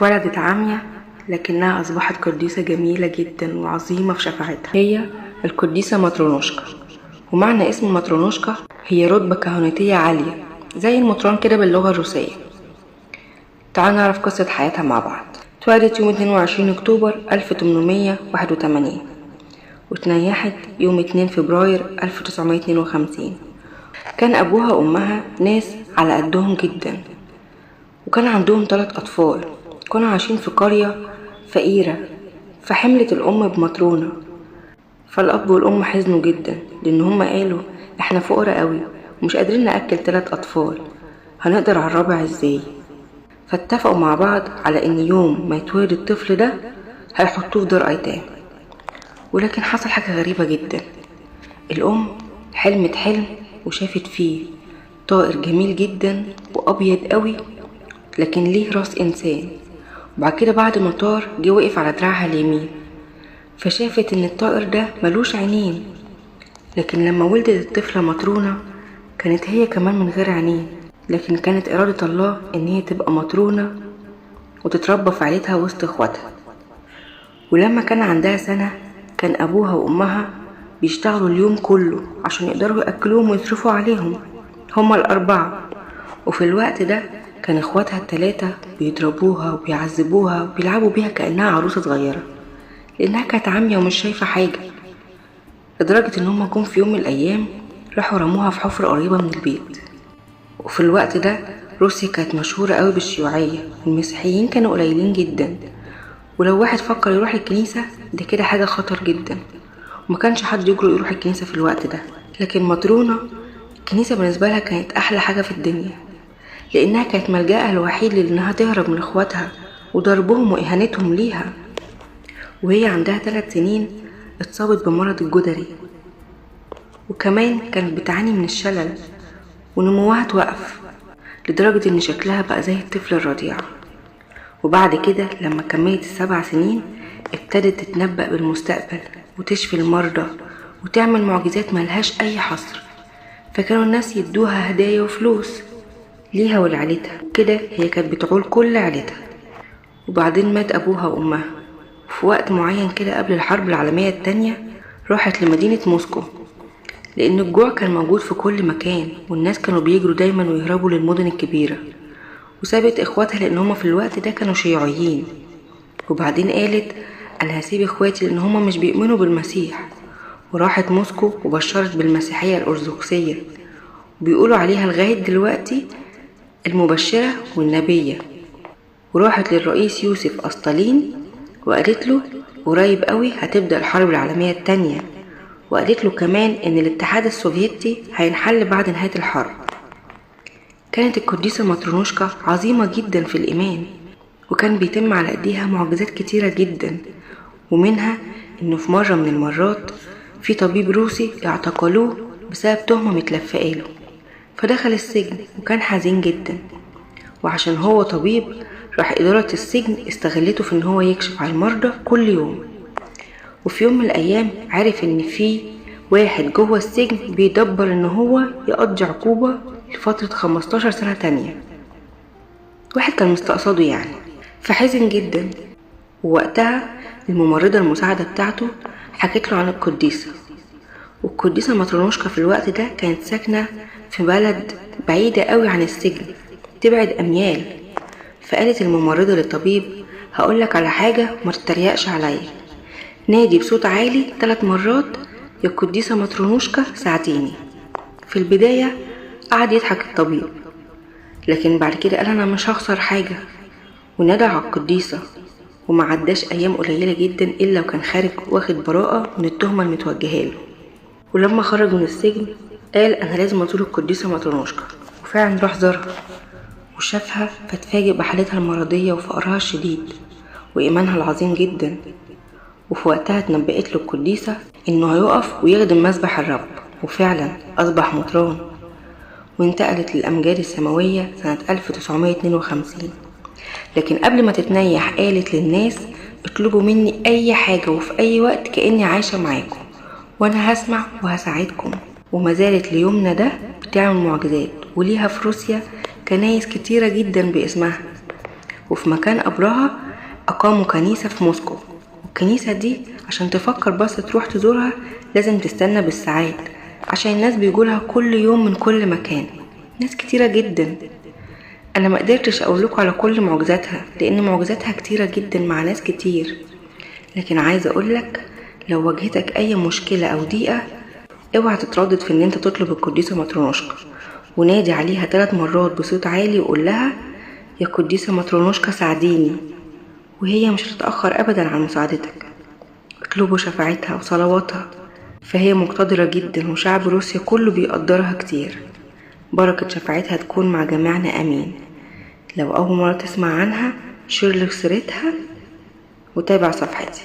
اتولدت عمية لكنها أصبحت قديسة جميلة جدا وعظيمة في شفاعتها، هي القديسة ماترونوشكا. ومعنى اسم ماترونوشكا هي رتبة كهنوتية عالية زي المطران كده باللغة الروسية. تعالوا نعرف قصة حياتها مع بعض. اتولدت يوم 22 أكتوبر 1881 وتنيحت يوم 2 فبراير 1952. كان أبوها وأمها ناس على قدهم جدا، وكان عندهم 3 أطفال. كانوا عايشين في قرية فقيرة، فحملت الأم بمطرونة. فالأب والأم حزنوا جدا لأن هما قالوا احنا فقراء قوي ومش قادرين نأكل 3 أطفال، هنقدر على الرابع ازاي؟ فاتفقوا مع بعض على ان يوم ما يتولد الطفل ده هيحطوه في دار أيتام. ولكن حصل حاجة غريبة جدا. الأم حلمت حلم وشافت فيه طائر جميل جدا وأبيض قوي لكن ليه راس إنسان. وبعد كده بعد ما طار جه وقف على دراعها اليمين، فشافت ان الطائر ده ملوش عينين. لكن لما ولدت الطفلة مطرونة كانت هي كمان من غير عينين، لكن كانت إرادة الله ان هي تبقى مطرونة وتتربى في عيلتها وسط اخواتها. ولما كان عندها سنة كان أبوها وأمها بيشتغلوا اليوم كله عشان يقدروا يأكلوهم ويصرفوا عليهم هما 4. وفي الوقت ده كان اخواتها 3 بيضربوها وبيعذبوها وبيلعبوا بيها كأنها عروسة صغيرة، لأنها كانت عمية ومش شايفة حاجة، لدرجة إن هما جم في يوم من الأيام راحوا رموها في حفرة قريبة من البيت. وفي الوقت ده روسيا كانت مشهورة قوي بالشيوعية، والمسيحيين كانوا قليلين جدا، ولو واحد فكر يروح الكنيسة ده كده حاجة خطر جدا، وما كانش حد يجرؤ يروح الكنيسة في الوقت ده. لكن مطرونة الكنيسة بالنسبة لها كانت أحلى حاجة في الدنيا، لأنها كانت ملجأها الوحيد لأنها تهرب من إخواتها وضربهم وإهانتهم ليها. وهي عندها 3 سنين اتصابت بمرض الجدري، وكمان كانت بتعاني من الشلل ونموها توقف لدرجة إن شكلها بقى زي الطفل الرضيع. وبعد كده لما كملت 7 سنين ابتدت تتنبأ بالمستقبل وتشفي المرضى وتعمل معجزات ملهاش أي حصر، فكانوا الناس يدوها هدايا وفلوس ليها ولعيلتها. كده هي كانت بتعول كل عيلتها. وبعدين مات أبوها وأمها في وقت معين كده قبل الحرب العالمية التانية. راحت لمدينة موسكو لأن الجوع كان موجود في كل مكان، والناس كانوا بيجروا دايما ويهربوا للمدن الكبيرة، وسابت إخواتها لأن هما في الوقت ده كانوا شيوعيين. وبعدين قالت أنا هسيب إخواتي لأن هما مش بيؤمنوا بالمسيح، وراحت موسكو وبشرت بالمسيحية الأرثوذكسية، وبيقولوا عليها لغاية دلوقتي المبشرة والنبية. وراحت للرئيس يوسف أسطالين وقالت له قريب قوي هتبدأ الحرب العالمية التانية، وقالت له كمان إن الاتحاد السوفيتي هينحل بعد نهاية الحرب. كانت القديسة ماترونوشكا عظيمة جدا في الإيمان، وكان بيتم على أيديها معجزات كتيرة جدا، ومنها إنه في مرة من المرات في طبيب روسي اعتقلوه بسبب تهمة متلفقاله، فدخل السجن وكان حزين جدا. وعشان هو طبيب راح إدارة السجن استغلته في إن هو يكشف على المرضى كل يوم. وفي يوم من الأيام عرف إن في واحد جوه السجن بيدبر إن هو يقضي عقوبة لفترة 15 سنة تانية، واحد كان مستقصده يعني، فحزن جدا. ووقتها الممرضة المساعدة بتاعته حكت له عن القديسة. والقديسة ماترونوشكا في الوقت ده كانت ساكنة في بلد بعيدة قوي عن السجن، تبعد أميال. فقالت الممرضة للطبيب هقولك على حاجة وما تتريقش عليا، نادي بصوت عالي 3 مرات يا القديسة ماترونوشكا ساعديني. في البداية قعد يضحك الطبيب، لكن بعد كده قال أنا مش هخسر حاجة، ونادى على القديسة. وما عداش أيام قليلة جدا إلا وكان خارج واخد براءة من التهمة المتوجهة له. ولما خرج من السجن قال أنا لازم أزور القديسة ماترونوشكا، وفعلا راح زارها وشافها، فاتفاجئ بحالتها المرضية وفقرها الشديد وإيمانها العظيم جدا. وفي وقتها اتنبأت له القديسة إنه هيقف ويخدم مذبح الرب، وفعلا أصبح مطران، وانتقلت للأمجاد السماوية سنة 1952. لكن قبل ما تتنيح قالت للناس اطلبوا مني أي حاجة وفي أي وقت كأني عايشة معاكم، وأنا هسمع وهساعدكم. وما زالت ليومنا ده بتعمل معجزات، وليها في روسيا كنايس كتيرة جدا باسمها. وفي مكان قبرها أقاموا كنيسة في موسكو. والكنيسة دي عشان تفكر بس تروح تزورها لازم تستنى بالساعات، عشان الناس بيجولها كل يوم من كل مكان، ناس كتيرة جدا. أنا ما قدرتش أقولكوا على كل معجزاتها لأن معجزاتها كتيرة جدا مع ناس كتير، لكن عايزة أقولك لو واجهتك أي مشكلة أو ضيقة اوعى تتردد في ان انت تطلب القديسة ماترونوشكا، ونادي عليها 3 مرات بصوت عالي وقول لها يا قديسة ماترونوشكا ساعديني، وهي مش هتتأخر أبدا عن مساعدتك. اطلبوا شفاعتها وصلواتها، فهي مقتدرة جدا وشعب روسيا كله بيقدرها كتير. بركة شفاعتها تكون مع جميعنا، أمين. لو أول مرة تسمع عنها share لك سيرتها وتابع صفحتي.